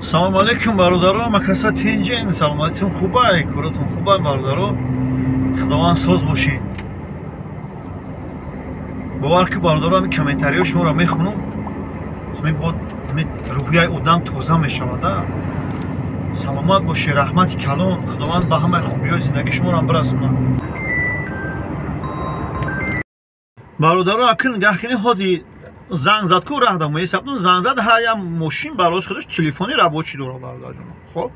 Салом алейкум, бародаро, макаса тинҷен, саломатитон хубай, коротон хубай, бародаро. Худованд соз бошед. Бовар ки, бародаро, ҳамин комментариҳо шуморо мехонам, ҳамин бод ҳамин рӯҳияи одам тоза мешавад. Саломат бошед, раҳмати калон, Худованд ба ҳамаи хубиҳои зиндагии шуморо бирасонад. Бародаро, акн нигаҳ кунед, ҳозир занг зад ку раҳда меҳисабтун, занг зад, ҳар як мошин барои худаш телефони рабочий дора, бародарҷон. Хоб,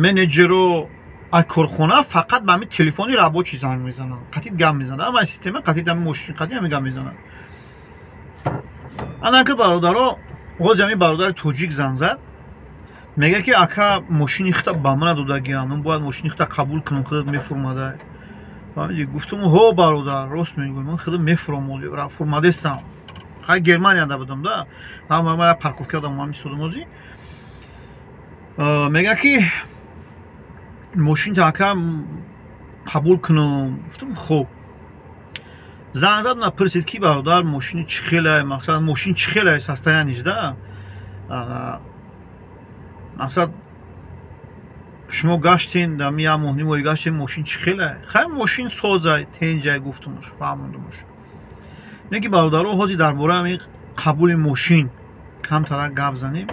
менеҷеро аз корхона фақат ба ҳамин телефони рабочий занг мезананд, қатъи гап мезананд, ҳама система қатъи ҳамин мошин қатъи ҳамин гап мезананд. Анака, бародаро, ҳозир ҳамин бародари тоҷик занг зад, мега ки ака, мошини хита ба мана додагиам, ман бояд мошини хита қабул кунам, худат мефурмада. Фаҳмидӣ? Гуфтум: ҳо, бародар, рост мегӯй, ман худам мефурам, фурмадестам. Хай, Германияда будам да, ҳама парковка дам, ҳами судам. Озӣ мега ки мошинта, ака, қабул кунам. Гуфтум: хуб. Занг зад, напурсид ки бародар, мошини чӣ хелай, мақсад, мошин чӣ хелай, состояние ш да, мақсад, шумо гаштен, дами як моҳ нимои гаштен, мошин чӣ хелай? Хай, мошин созай, тенҷай, гуфтумуш, фаҳмондумуш. Не ки, бародаро, ҳозир дар бораи ҳамин қабули мошин камтарак гап занем.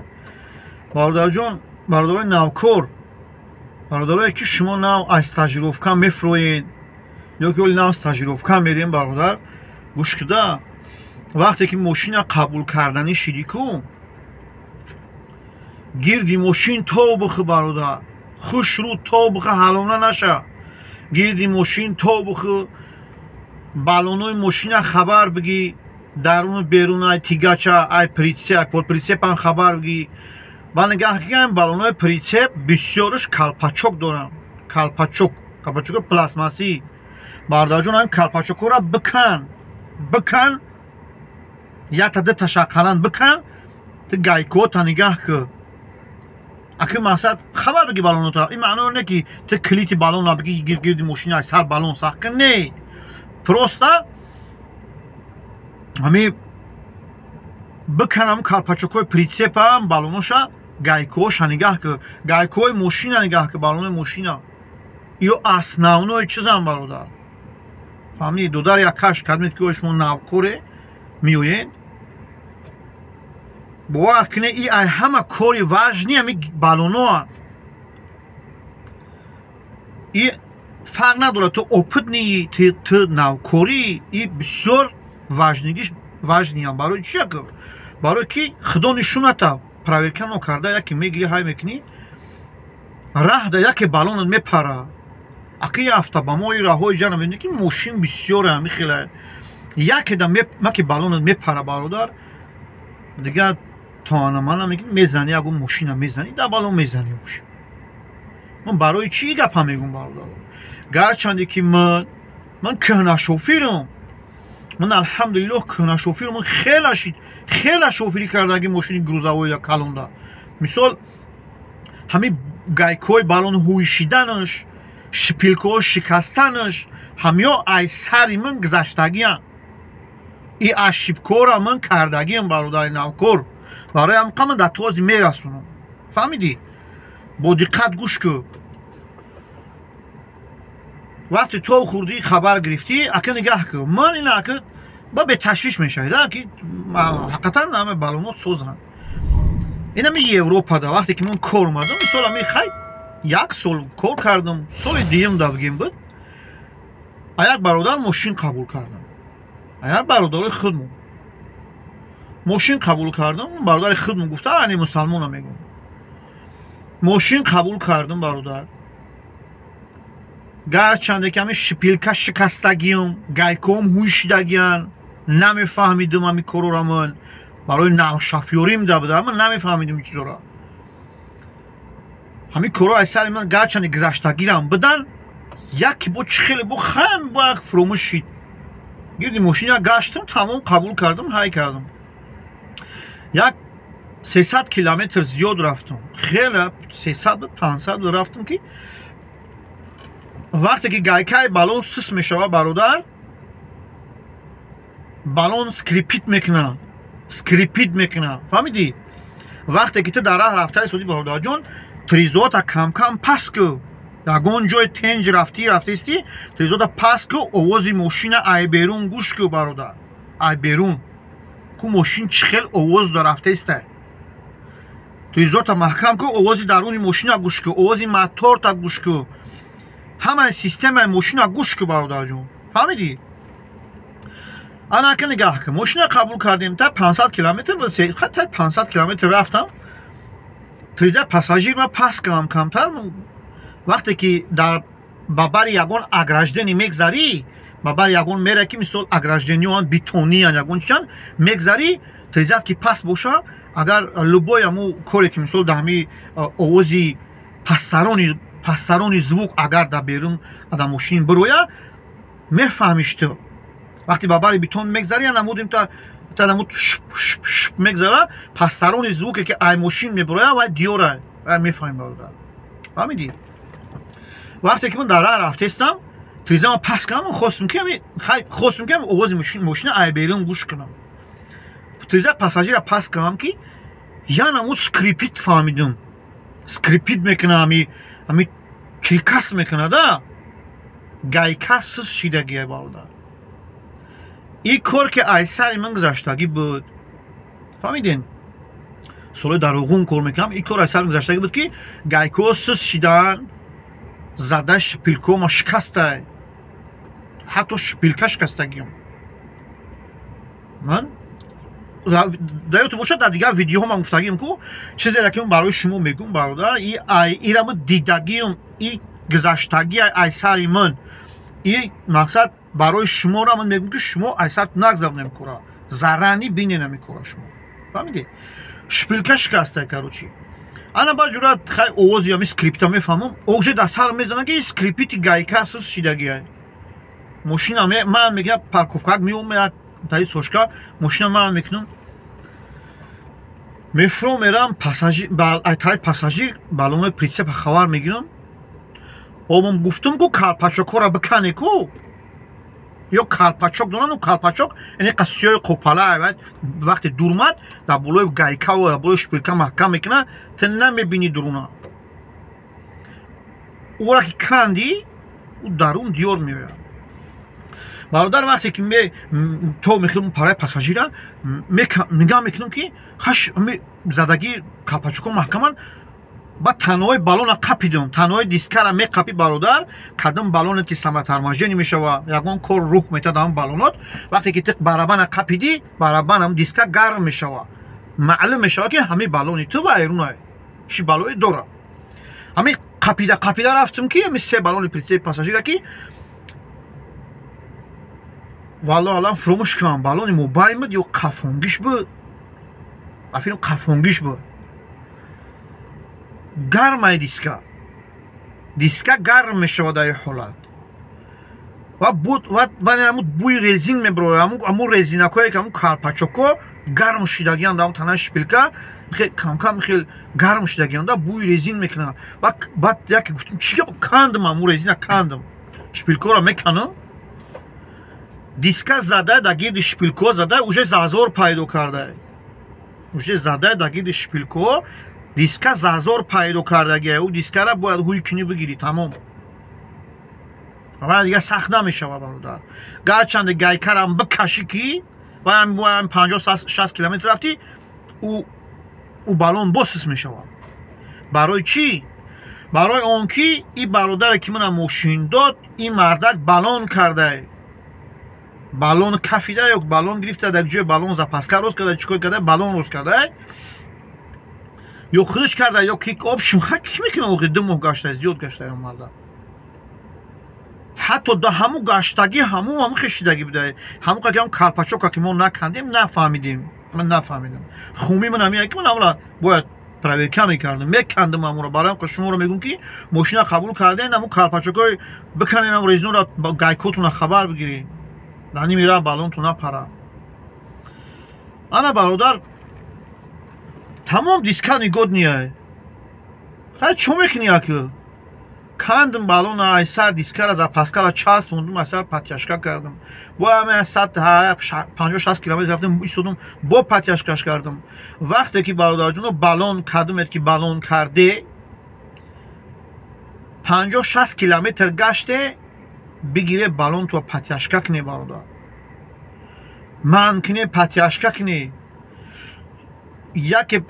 Бародарҷон, бародарои навкор, бародарое ки шумо нав аз стажировка мефуроед ё ки оли нав стажировка мерем, бародар, гӯш куда, вақте ки мошина қабул карданӣ шидӣ ку, гирди мошин тов бихӯ, бародар, хушрӯ тов бихӯ, ҳалона наша, гирди мошин тов бихӯ, баллонои мошина хабар бигӣ, даруну берун, ай тягача, ай прицеп, ай полприцеп ам хабар бигӣ. Ба нигаҳ кигам, баллонои прицеп бисёрш колпачок доранд, колпачок, колпачоки пластмассӣ. Бародарҷон, ҳамин колпачокҳоро бикан, бикан, якта дуташа қалан бикан, ту гайкота нигаҳ кӯ. Аки, мақсад, хабар биги баллонота. Ин маъно не ки ту килити баллона биги, гирди мошина сар баллон сахт кун, не, просто ҳами биканам колпачокҳои прицепам баллоноша, гайкоша нигаҳ кӯ, гайкои мошина нигаҳ кӯ, баллонои мошина ё основной чизам, бародар, фаҳмидӣ? Дудар якаш кадмед ки шумо навкоре меоед, бовар кунед, и ай ҳама кори важный ҳами баллоноа. И фарқ надорад, ту опытный, ту навкорӣ, и бисёр важный гиш, важный ам. Барои чи? Барои ки худо нишоната, проверка нокарда яке мегирӣ, ҳай мекунӣ, раҳда яке баллонат мепара. Аки ҳафта ба мо и раҳҳои ҷана мебинӣ ки мошин бисёре ҳами хела, якеда маки баллонат мепара, бародар, дигар то анамана мегӣ, мезанӣ, ягон мошина мезанӣ, да баллон мезанӣ. Ман барои чӣ гапа мегӯм, бародаро? Гарчанде ки ман кӯҳна шофирам, ман, алҳамдулиллоҳ, кӯҳна шофирам, ман хела хела шофирӣ кардаги мошини грузовой калонда. Мисол, ҳамин гайкҳои баллон ҳӯйшиданаш, шпилкаҳо шикастанаш, ҳамиё ай сари ман гузаштагианд. И ошибка ора ман кардагиам, бародари навкор. Барои ҳамқа ман дар този мерасонам, фаҳмидӣ? Бо диққат гӯш кӯ. Вақте то хурдӣ хабар гирифтӣ, ака, нигаҳ кӯ, ман ина ака ба беташвиш мешавед, ки ҳақиқатан ҳама баллонот созанд. Инами Европада вақте ки ман кор омадам, мисол, ами хай як сол кор кардам, соли дуюм да бигем буд, а як бародар мошин қабул кардам, а як бародари худмон мошин қабул кардам. Бародари худмон гуфта, ане мусалмона мегӯм, мошин қабул кардам, бародар, гарчанде ки ҳами шпилка шикастагиам, гайкоам ҳӯйшидагиян, намефаҳмидум ҳами корора. Ман барои навшафёрим да буда, ман намефаҳмидум ин чизора. Ҳамин корро аз сари ман гарчанде гузаштагирам будан, яке бо чӣ хеле бо хам бо як фуромӯш шид. Гирди мошина гаштам, тамом, қабул кардам, ҳай кардам. Як 300 километр зиёд рафтам, хеле, 300 буд, 500 буд, рафтам ки вақте ки гайкаи баллон сус мешавад, бародар, баллон скрипит мекунад, скрипит мекунад, фаҳмидӣ? Вақте ки ту дар раҳ рафтаи суди, бародарҷон, тризота кам-кам пас ку. Ягон ҷои тенҷ рафтӣ, рафтаисти, тризота пас ку, овози мошина ай берун гӯш ку, бародар. Ай берун ку мошин чӣ хел овоз да рафтаиста. Тризота маҳкам ку, овози даруни мошина гӯш ку, овози моторта гӯш ку, ҳамаи системаи мошина гӯш ку, бародарҷон. Фаҳмидӣ? Ана ка нигаҳ кун, мошина қабул кардем, та 500 километр, та 500 километр рафтам, триза пассажир ма пас кардам камтар. Вақте ки дар ба бари ягон ограждение мегзарӣ, ба бари ягон мера ки мисол ограждениёан бетониян, ягон чиян мегзарӣ, тризат ки пас боша, агар любой аму коре ки мисол дар ҳами овози пастарони звук агар дар берун дар мошин бироя, мефаҳмиш ту. Вақте ба бари бетон мегзарӣ, намудим та намуд шп шп шп мегзара, пастарони звуке ки ай мошин мебироя, вай диёра, вай мефаҳмӣ, бародар. Фаҳмидӣ? Вақте ки ман дар раҳ рафтестам, тризама пас кардам, хостум ки хостум ки овози мошина ай берун гӯш кунам. Триза пассажира пас кардам, ки я намуд скрипит фаҳмидум, скрипит мекуна, ами чиркас мекунада, гайка сус шидагия, бародар. И кор ки ай сари ман гузаштагӣ буд, фаҳмиден, солои дар Роғун кор мекунам, и кор ай сари гузаштагӣ буд, ки гайкаҳо сус шидаанд, зада шпилкома шикастай, ҳатто шпилка шикастагиам. Ман даёту бошад, дар дигар видеоҳо ман гуфтагиам ку, чизере ки барои шумо мегӯм, бародар, и ирамо дидагиам, и гузаштагӣ ай сари ман, и мақсад барои шуморо ман мегӯм, ки шумо ай сар нагзаронем кора, зарани бинена мекора шумо. Фаҳмидӣ? Шпилка шикастай, короче. Ана ба ҷура хай овози ами скрипта мефаҳмам, уже дар сар мезанам, ки скрипити гайка сус шидагия. Мошина ман мегӯям, парковкак меом, як таи сошка мошина ман мекунам, мефуром, мерам пассажир, ай тарафи пассажир баллонои прицепа хабар мегирам. Обам гуфтум ку, калпачокҳоро бикане ку, ё калпачок доранд, калпачок ин қа сиёи қопала, вақте дурмад дар болои гайкаву дар болои шпилка маҳкам мекуна, ту намебинӣ дуруна. Ӯра ки канди, ӯ дарун диёр меояд, бародар. Вақте ки то мехӯрам параи пассажира, нигаҳ мекунам, ки хаш задагӣ калпачокҳо маҳкаманд. Баъд танои баллона қапидум, танои дискара меқапи, бародар, кадом баллоне ки самоторможение мешава, ягон кор рух метад ҳамон баллонот. Вақте ки ту барабана қапидӣ, барабан ҳам диска гарм мешава, маълум мешава, ки ҳамаи баллони ту вайрунай, чӣ баллое дора. Ҳамин қапида қапида рафтум, ки ҳами се баллони прицепи пассажира, ки валлоҳ алам фуромӯш кунам, баллони мобайн буд ё қафонгиш буд, афирм қафонгиш буд, гармай диска, диска гарм мешавад дар ин ҳолат ва буд ва аму бӯи резин мебирояд, аму резинакое ки аму калпачокҳо гарм шидагианд, аму танаи шпилка камкам хел гарм шидагианда, бӯи резин мекунад. Баъд яке гуфтум, чӣ гап, кандам аму резина, кандам, шпилкоро меканам, диска зада дар гирди шпилкоҳо зада, уже зазор пайдо карда, уже зада дар гирди шпилкоҳо диска зазор пайдо кардагия. Ӯ дискара бояд ҳуй кунӣ, бигирӣ, тамом, ва дигар сахт намешава, бародар. Гарчанде гайкарам бикашӣ, ки ваям 50-60 километр рафтӣ, ӯ баллон босис мешавад. Барои чӣ? Барои он ки и бародаре ки мана мошин дод, ин мардак баллон кардае, баллон кафида ё баллон гирифта, дар ҷои баллон запаска рост карда, чӣ кор карда, баллон рост карда, ё худаш карда, ё ки общем ха ки мекунад. Охи 2 моҳ гашта, зиёд гашта марда, ҳатто да ҳаму гаштагӣ ҳаму хешидагӣ буда, ҳаму қа ҳам калпачока ки мо накандем, нафаҳмидем. Ман нафаҳмидам, хуми ман ҳамия ки ман ҳамра бояд проверка мекардам, мекандам ҳамуро. Барои ҳам шуморо мегӯм, ки мошина қабул кардем, ҳаму калпачокҳои биканен, ҳам резинора, гайкотуна хабар бигиред, дар ними раҳ баллонту напара. Ана, бародар, тамом, диска негодный. Хай, чо мекунӣ аки? Кандм баллона, айсар дискара, запаскара часпондум, айсар подтяжка кардам. Бо ҳама 50-60 километр рафтам, истодум, бо подтяжкаш кардам. Вақте ки, бародарҷоно, баллон кардумед, ки баллон карде, 50-60 километр гаште, бигире баллонтуа подтяжка кне, бародар, ман кне, подтяжка кне. Яке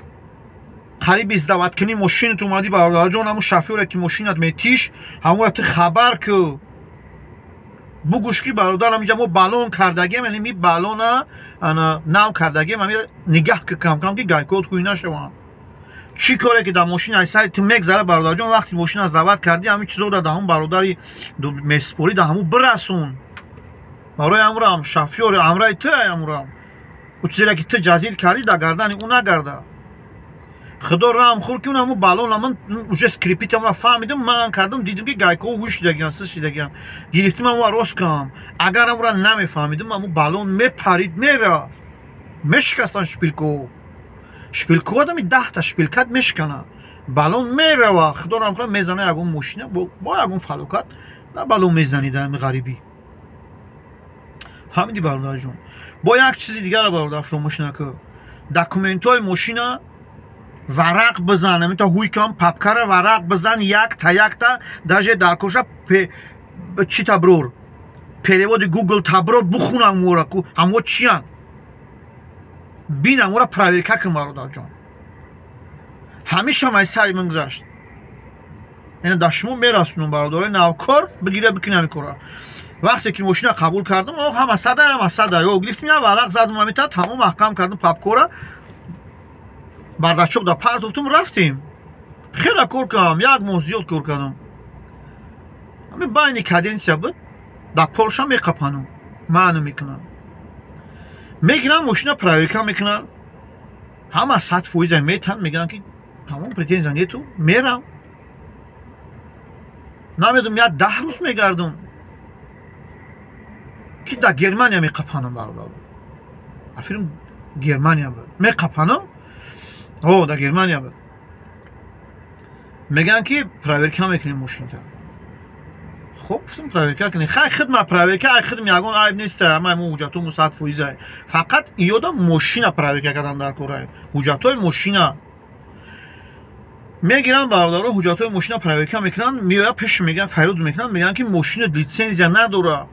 қариби сдавать кунӣ мошинат омадӣ, бародарҷон, ҳамун шофёре ки мошинат метиш, ҳамонро ту хабар ку, бугӯш ки бародарам, инҷа мо баллон кардагем, яъне ми баллона ана нав кардагем, ами нигаҳ ки камкам ки гайкот ҳуй нашаванд. Чӣ коре ки дар мошин ай сари ту мегзара, бародарҷон, вақти мошина сдавать кардӣ, ҳамин чизоро дар ҳамун бародари месупорӣ, дар ҳамун бирасон. Барои ҳамурам шофёри ҳамраи ту, ҳамурам ӯ чизере ки ту ҷазир кардӣ, дар гардани ӯ нагарда. Худо раҳм хӯр ки ҳамун баллона ман уже скрипитамра фаҳмидам, ман кардам, дидам ки гайкҳо ҳуй шудагиан, сис шудагиан, гирифтим, ҳамура рост кам. Агар ҳамура намефаҳмидам, ҳамун баллон мепарид, мерафт, мешикастан шпилькаҳо. Шпилькаҳо дами 10-та шпилькат мешиканад, баллон мерава. Худо раҳм кунад, мезана ягон мошина, бо ягон фалокат на баллон мезани дар ҳами ғарибӣ. Фаҳмидӣ, бародарҷон? Бо як чизи дигарро, бародар, фуромӯш накӯ: документҳои мошина варақ бизан, амита ҳуй кам, папкара варақ бизан, якта якта, даже дар коша чи таброр, переводи Гугл таброр, бухун ҳамора, ҳамо чиян бин, ҳамора проверка кун, бародарҷон. Ҳамешам ай сари ман гузашт, яъне дар шумо мерасонам, бародарои навкор, бигира, бикунӣ ҳамин кора. Вақте ки мошина қабул кардам, ҳама сада, ҳама сада ё гирифтим, як варақ задам, ҳамита тамом маҳкам кардам, папкора бардачок да партофтум, рафтем. Хеле кор кардам, як моҳ зиёд кор кардам. Ҳами байни каденсия буд, дар Полша меқапанам, маъну мекунанд, мегиранд, мошина проверка мекунанд, ҳама 100% метан, мегӯянд ки тамом, претензия нету. Мерам, намедонам, як 10 рӯз мегардам, ки дар Германия меқапанам, бародар, афирм, Германия буд, меқапанам. О, дар Германия буд. Мегӯянд ки проверка мекунем мошинта. Хоб, гуфтам, проверка кунем, хай, хидма проверка, ай хидм ягон айб неста, ҳамаи мо ҳуҷҷатҳомо 100%, фақат иёда мошина проверка кардан дар кора, ҳуҷҷатҳои мошина мегиранд, бародаро, ҳуҷҷатҳои мошина проверка мекунанд, меояд пеш, мегӯянд, фарёд мекунанд, мегӯянд ки мошина литсензия надора,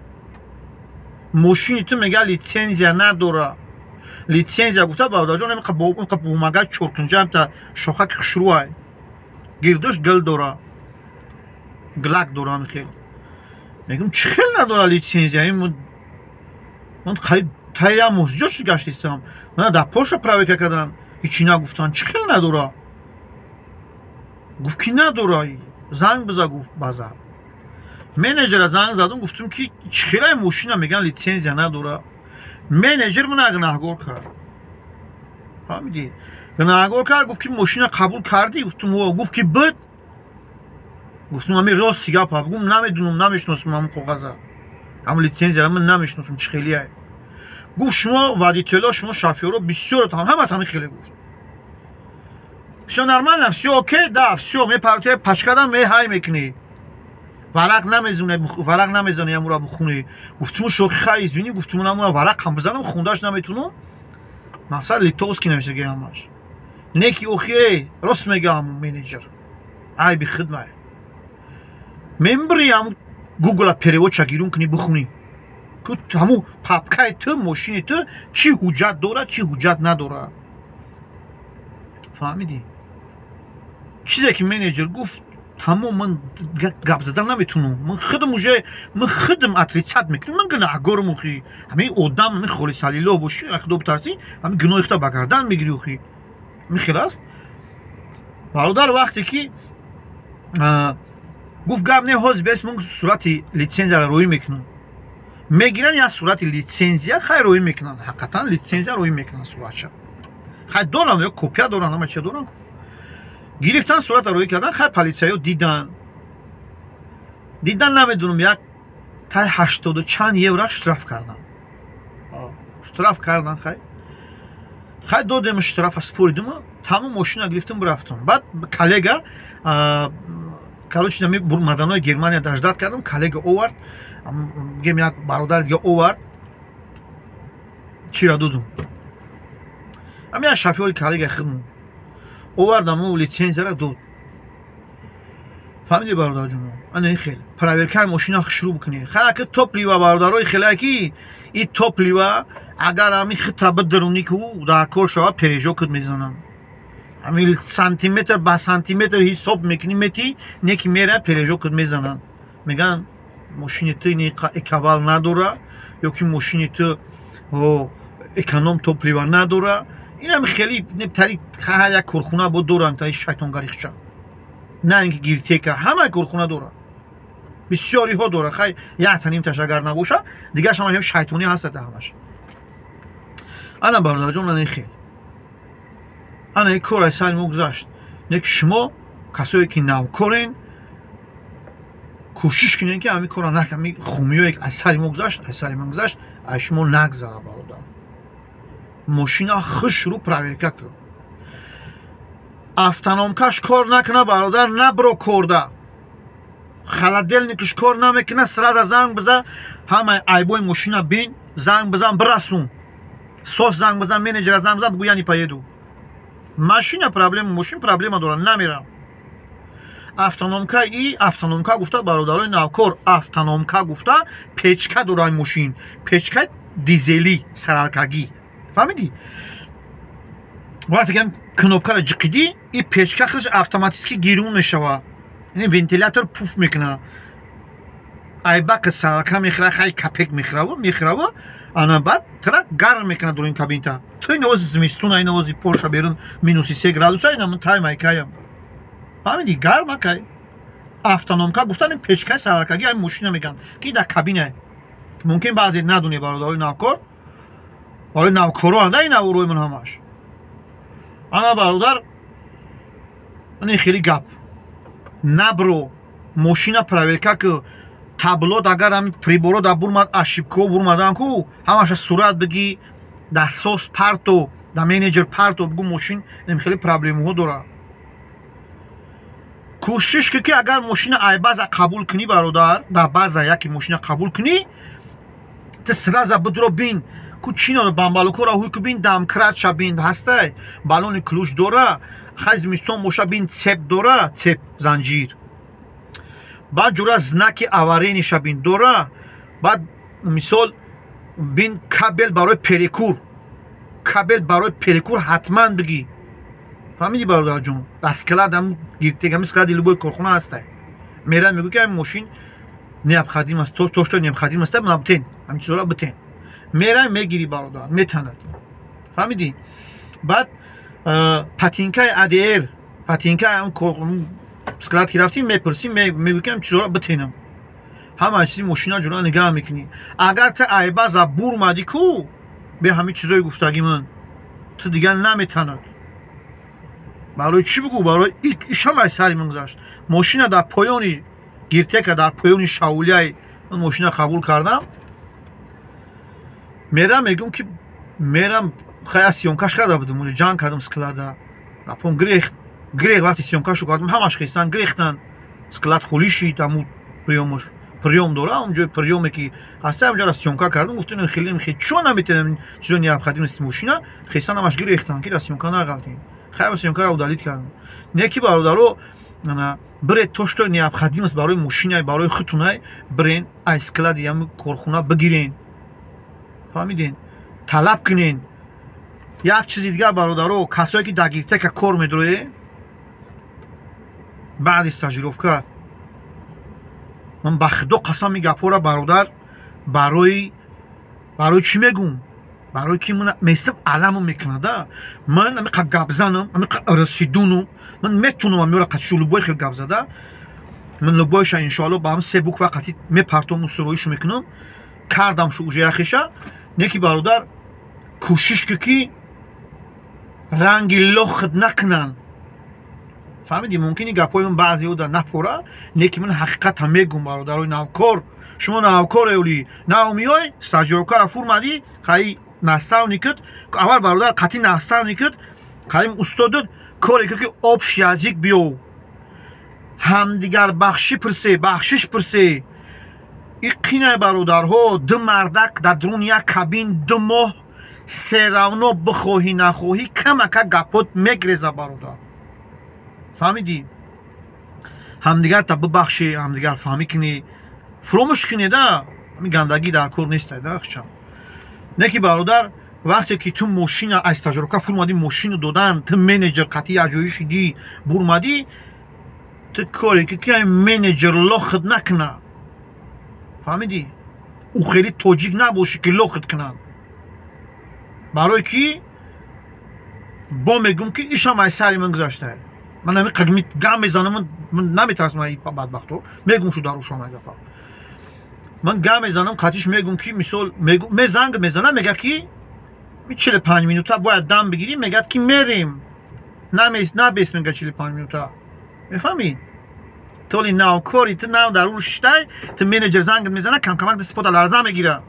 мошини ту, мега, литсензия надора. Литсензия гуфта, бародарҷон, инқа бумага чоркунҷа, амта шохаки хушрӯай, гирдуш гил дора, глак дора, ҳами хел. Мегӯм, чӣ хел надора литсензия? Ман қариб таи як моҳ зиёд шуд гаштистам, мана дар Полша проверка кардан, ҳечи нагуфтанд, чӣ хел надора? Гуфт ки надора, занг биза, гуфт база. Менеҷера занг задум, гуфтум ки чӣ хелай мошина мегӯян литсензия надора? Менеҷер мана гунаҳгор кард, фаҳмидӣ, гунаҳгор кард. Гуфт ки мошина қабул кардӣ? Гуфтум, гуфт ки буд. Гуфтум, ами рости гапа бигум, намедунам, намешиносам ҳамун коғаза, ҳамун литсензияра ман намешиносам, чӣ хелияй. Гуфт, шумо водитело, шумо шофёро бисёр ҳамат ҳамин хеле. Гуфт, всё нормально, всё окей, да, всё, мепартои пачкадам, меҳай мекунӣ, варақ намезуне, варақ намезани, амура бихунӣ. Гуфтуму, шохи, хай, извини, гуфтуму, намура варақ ҳам бизанам, хундаш наметунам, мақсад литовский нависаги ҳамаш. Не ки охи, рост мега ҳамун менеҷер, айби хидмай. Мембри ҳамун Гугла переводча гирун кунӣ, бихунӣ, ҳамун папкаи ту, мошини ту чӣ ҳуҷҷат дорад, чӣ ҳуҷҷат надорад. Фаҳмидӣ? Чизе ки менеҷер гуфт, тамом, ман гап задан наметунам, ман худам уже, ман худам отрицать мекунам, ман гунаҳгорам. Охи, ҳамин одам, ҳамин холисалило бошӣ, худо битарсӣ, ҳамин гуноҳи худта ба гардан мегирӣ. Охи, ҳамин хел аст, бародар. Вақте ки гуфт, гап не, ҳозир бес, ман сурати литсензияро роӣ мекунам. Мегиранд як сурати литсензия, хай, роӣ мекунанд, ҳақиқатан литсензия роӣ мекунанд, суратша, хай, доранд ё копия доранд, ҳама чия доранд. Гирифтан, сурата роӣ кардан, хай, полисияё дидан, дидан, намедунам, як тай ҳаштоду чанд евро штраф кардан, штраф кардан. Хай, хай, додем штрафа, споридум, тамом, мошина гирифтум, рафтум. Баъд коллега Короче, нами бурмаданои Германия дождать кардам, коллега овард, гем як бародар дига овард, чира додум. Ами як шофёри коллега хидмон овардам, лицензияра дод. Фаҳмиди, бародарҷоно? Ана хел проверкаи мошина шурӯъ бикунӣ. Хаки топлива, бародарои, хелаки и топлива, агар ами хита бидаруни, ку дар кор шава, пережог мезананд. Ами сантиметр ба сантиметр ҳисоб мекунӣ, мети неки мера, пережог мезананд, мегӯянд, мошини ту экобалл надора ё ки мошини ту эконом топлива надора. Инам хеле тари ҳар як корхона бо дорам, тари шайтонгарихча, на ин ки Гиртека, ҳама корхона дора, бисёриҳо дора. Хай, якта нимташ агар набоша, дигараш ҳама шайтонӣ ҳастата ҳамаш. Ана, бародарҷон, ана хел, ана ин кор аз сари мо гузашт. Не ки шумо касое ки навкорен, кӯшиш кунед, ки ҳамин корро накунед. Ҳамин хумиёе ки аз сари мо гузашт, аз сари ман гузашт, аз шумо нагзара. Бародар, мошина хушрӯ проверка кун. Автономкаш кор накуна, бародар, набро корда. Холодильникш кор намекуна, сразу занг бизан, ҳамаи айбои мошина бин, занг бизан, бирасон сос, занг бизан, менеҷера занг бизан, бугӯ: «Я не поеду, машина проблема, мошин проблема дорад, намерам». Автономка и автономка гуфта, бародарои навкор, автономка гуфта, печка дорад мошин, печка дизелӣ, саралкагӣ, фаҳмидӣ? Вақте ки кнопкаро ҷиқидӣ, и печка худаш автоматически гирун мешавад, вентилятор пуф мекунад, айбака саралка мехӯра, хай, капек мехӯраву мехӯраву, ана баъд тра гарм мекунад дурин кабинта. Ту ин ози зимистуна, ин ози Полша берун -3 градуса, ина тай майкаям, фаҳмидӣ? Гарм акай. Автономка гуфтан печкаи саралкагӣ ай мошина мегӯянд, ки дар кабина. Мумкин баъзе надонӣ, бародарои навкор, барои навкоро анда ин наворои ман ҳамаш. Ана, бародар, ани хеле гап набро, мошина проверка ки таблот, агар ҳами приборо да бурмад, ошибкаҳо бурмадан ку, ҳамаша сурат бигӣ, да сос парто, да менеҷер парто, бигӯ: «Мошин хеле проблемаҳо дорад». Кӯшиш ки агар мошина ай база қабул кунӣ, бародар, дар база яке мошина қабул кунӣ, ту сразу бидро бин ку чӣ надо, бамбалукора ҳуй ку, бин, домкратша бин, ҳастай, балони ключ дора, хай, зимистон боша, бин, цепь дора, цепь, занҷир, баъд ҷура знаки аварийныйша бин, дора, баъд мисол бин, кабел барои перекур, кабел барои перекур ҳатман бигӣ. Фаҳмидӣ, бародарҷон? Дар склад, ами склади любой корхона ҳастай, мера мегӯ, ки ами мошин необходим аст, то что необходим аст, на битен, ҳамин чизора битен. Мера мегирӣ, бародар, метанад, фаҳмидӣ? Баъд патинкаи АДР, патинкаи склад ки рафтӣ, мепурсӣ, мегӯ, ки ҳамин чизора битенам. Ҳама чизи мошина ҷура нигаҳ мекунӣ. Агар ту айбаза бурмадӣ ку бе ҳамин чизои гуфтагӣ ман, ту дигар наметанад. Барои чӣ бигӯ? Барои ишам ай сари ман гузашт. Мошина дар поёни Гиртека, дар поёни Шаулияй ман мошина қабул кардам. Мерам, мегӯм, ки мерам, хая, съёмкаш карда будам, унҷо ҷанг кардам, склада напом грех грех. Вақте съёмкашу кардам, ҳамаш хестан, грехтан, склад холӣ шид. Аму приёмош, приём дора, онҷои приёме ки ҳаста, ҳамҷоро съёмка кардам. Гуфтам: «Хеле хе чо наметавонам, чизо необходимости мошина». Хестан, ҳамаш гирехтан, ки дар съёмка нағалтем. Хайр, съёмкаро удалить кардам. Не ки, бародаро, биред, то что необходимость барои мошинай, барои худтунай, бирен, ай склади ҳами корхона бигирен, фаҳмиден? Талаб кунен. Як чизи дигар, бародаро, касое ки дар Гиртека кор медоред, баъди стажировка, ман ба худо қасам, ин гапҳоро, бародар, барои чӣ мегӯм? Барои ки ман местам, аламо мекунада. Ман амиқа гапзанам, амиқа расидуну ман метунам амиёра қатишу любой хел гап зада. Ман любойша, иншоалло, ба ҳам се буква қатӣ мепартому, суроишу мекунам, кардам шу уже яхеша. Не ки, бародар, кӯшиш ки ранги лохт накунанд, фаҳмидӣ? Мумкин гапҳои ман баъзеҳо да напора, не ки ман ҳақиқатам мегӯм. Бародарои навкор, шумо навкор эоли нав миёй, стажировкара фурмадӣ, қаи наставникат аввал, бародар, қатъи наставникат, қаим устодат коре ки общий язык биёв. Ҳамдигар бахшӣ пурсе, бахшиш пурсе. И қинай, бародарҳо, ду мардак дар дуруни як кабин 2 моҳ, всё равно бихоҳӣ нахоҳӣ, камака гапот мегреза, бародар, фаҳмидӣ? Ҳамдигарта бибахшӣ, ҳамдигар фаҳмӣ кунӣ, фуромӯш кунӣ да, ҳамин гандагӣ дар кор нестай да. Хчам не ки, бародар, вақте ки ту мошина аз стажировка фурмадӣ, мошину додан, ту менеҷер қатъи аҷоӣ шидӣ, бурмадӣ, ту коре ки менеҷер лохт накуна, фаҳмидӣ? Ӯ хеле тоҷик набошӣ, ки лохт кунанд. Барое ки бо мегӯм, ки ишам аз сари ман гузаштае. Ман ами қадми гам мезанам, ман наметарсам бадбахто, мегӯм шу дар ушона гапа. Ман гам мезанам қатиш, мегӯм, ки мисол мезанг мезанам, мега, ки 45 минута бояд дам бигирӣ. Мегӯяд, ки мерем, набес, мега, 45 минута, мефаҳмӣ? Толи навкори ту нав дар рӯ шиштай, ту менеҷер зангат мезана, камкамак дасти пота ларза мегира.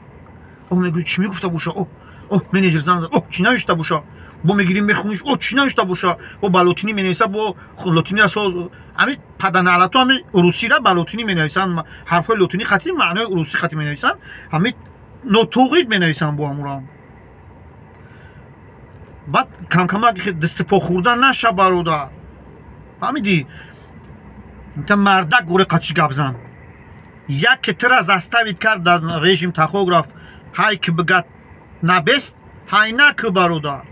О, мегӯ, чӣ мегуфта боша? О, о, менеҷер занг зад, о, чӣ навишта боша? Бо мегирӣ, мехуниш, о, чӣ навишта боша? Бо ба лотинӣ менависа, бо лотинӣ асо ами паданалато, ами русира ба лотинӣ менависанд, ҳарфҳои лотинӣ хати, маънои русӣ хати менависанд, ҳами нотуғрид менависанд бо ҳамурам. Баъд камкамак дасти по хӯрдан наша, бародар, фаҳмидӣ? Та мардак гуре қачи гап зан. Яке тира заставить кард дар режим тахограф, ҳай ки бигат набест, ҳай наку, бародар.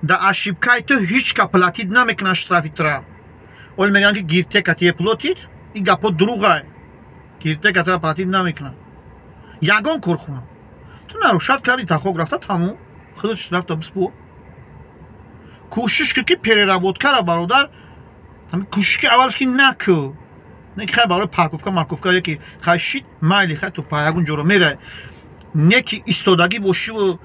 Да ошибкаи ту ҳеҷ ка платить намекунад штрафи тира. Оли мегӯянд, ки Гиртека тие платит, ин гапҳо дурӯғай. Гиртека тира платить намекунад ягон корхона. Ту нарушать кардӣ тахографта, тамом, худат штрафта биспо. Кӯшиш ку, ки переработкара, бародар, кӯшиш ки аввалш ки наку. Не ки хай барои парковка марковка яки хай шит, майли, хай ту ягон ҷоро мерай, не ки истодагӣ бошиву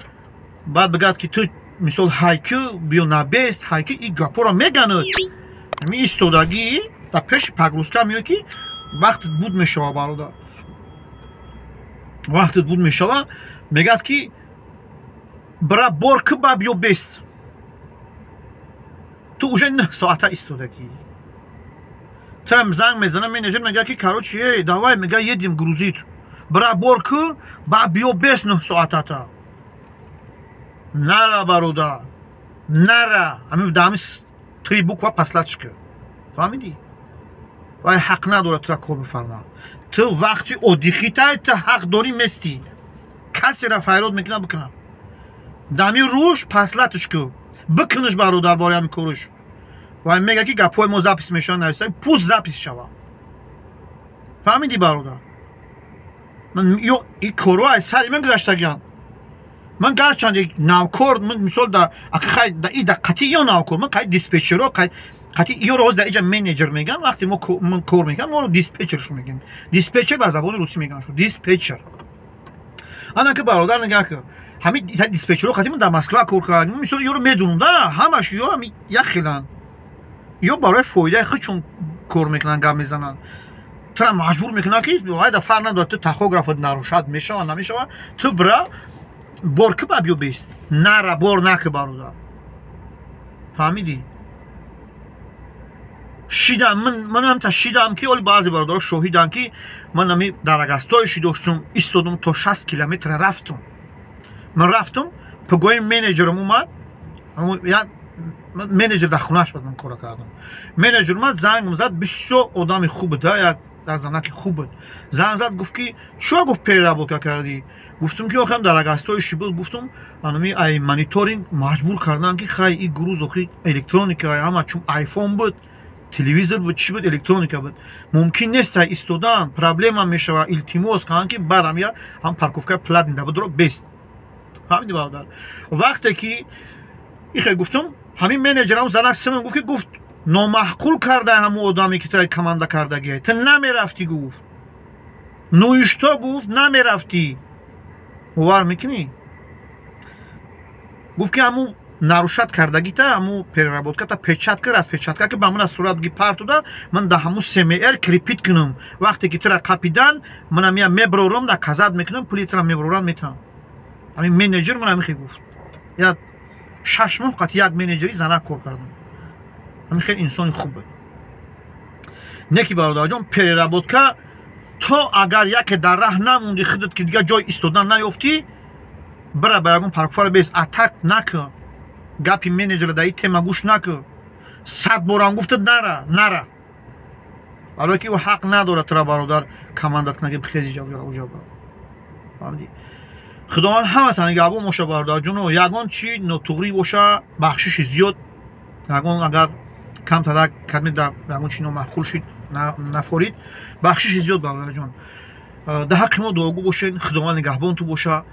баъд бигӯяд, ки ту мисол ҳайку биё набест, ҳайку. И гапҳоро меганад. Ами истодагӣ дар пеши погрузка меояд, ки вақтат буд мешава, бародар, вақтат буд мешава. Мегӯяд, ки бира бор ку, ба биё бест. Ту уже 9 соата истодагӣ. Трам занг мезана менеҷер, мегӯяд, ки короче, эй, давай, мега, едем грузить, бира бор ку, ба биё бест. 9 соатата нара, бародар, нара. Ами ами три буква послать ку, фаҳмидӣ? Вай ҳақ надорад тура кор бифармад. Ту вақти отдыхитай, ту ҳақ дорӣ местӣ. Касера файрод мекунад, бикунад. Дами рӯш послатьш ку, бикунаш, бародар, бори ҳами корш. Вай мега, ки гапҳои мо запись мешаванд, нависта, пусть запись шава, фаҳмидӣ, бародар? Ё и корҳо аз сари ман гузаштагианд. Ман гарчанд навкор, мисол, да хай да и да қатъи ё навкор, ман қай диспетчеро қатъи ё роз да иҷа менеҷер меган. Вақте мо ман кор мекунам, моро диспетчершу мегӯем. Диспетчер ба забони русӣ меган шу диспетчер. Ана ки, бародар, нигаҳ кун, ҳами диспетчеро қатъи ман дар Москва кор кардем, мисол, ёро медунам да, ҳамаш ё ҳами як хеланд, ё барои фоидаи худшон кор мекунанд, гап мезананд, тура маҷбур мекунанд, ки вайда фарқ надорад, ту тахографат нарушать мешава, намешава, ту бира бор ки, ба биё бест. Нара, бор наки, бародар, фаҳмидӣ? Шидам ман ҳамта шидам, ки оли баъзе бародаро шоҳиданд, ки ман ами дарагастои ши доштум, истодум, то 60 километра рафтум. Ман рафтум, погои менеҷерам омад. Менеҷер дар хонааш буд, ман кора кардам. Менеҷер омад, зангм зад, бисёр одами хуб буд, як занаки хуб буд. Занг зад, гуфт, ки чӯ, гуфт, переработка кардӣ? Гуфтум, ки охам дарагастои ши буд. Гуфтум, анами ай мониторинг маҷбур карданд, ки хай и груз охи электроника ҳама, чун айфон буд, телевизор буд, чӣ буд, электроника буд, мумкин нест ай истодан, проблема мешава, илтимос карданд, ки барам я ҳам парковкаи платный да будро бест. Фаҳмиди, бародар? Вақте ки ихе гуфтум, ҳамин менеҷерам занак симон гуфт, ки гуфт, номаъқул карда ҳамун одаме, ки тура команда кардагия, ту намерафтӣ. Гуфт, ну и что, гуфт, намерафтӣ, бовар мекунӣ? Гуфт, ки ҳамун нарушать кардагита, ҳамун переработката печать кар, распечатка ки ба мана сурат ги партуда, ман да ҳамун СМР крепить кунам. Вақте ки тура қапидан, мана мия меброрам, доказать мекунам, пули тура меброрам, метавам. Ҳамин менеҷер ман ҳамихе гуфт. Я 6 моҳ қати як менеҷери занак кор кардам, ҳамин хеле инсони хуб буд. Не ки, бародарҷон, переработка то агар яке дар раҳ намонди, худат ки дигар ҷой истодан наёфтӣ, бира ба ягон парковка ра бес, атак накун, гапи менеҷера дар ин тема гӯш накун. 100 борам гуфта, нара, нара, барое ки ӯ ҳақ надорад тура, бародар, командат кунад, ки бихези ҷа. Фаҳмидӣ? Худованд ҳаматан нигаҳбон боша, бародарҷоно. Ягон чи нотуғрӣ боша, бахшиши зиёд. Ягон агар камтарак кадме ягон чи номаъқул шид, нафорид, бахшиши зиёд, бародарҷон. Дар ҳаққи мо дуогӯ бошед. Худованд нигаҳбонту боша.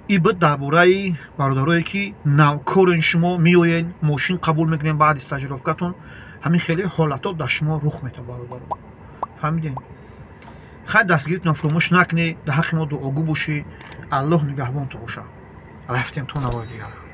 Иб дар бораи бародарое ки навкорен, шумо меоен, мошин қабул мекунем, баъди стажировка тон ҳамин хеле ҳолатҳо дар шумо рух метавад, бародаро. Фаҳмидем? Хай, дастгиритон фуромӯш накунед, дар ҳаққи мо дуогӯ бошӣ. Аллоҳ нигаҳбонту боша. Рафтем то навори дигар.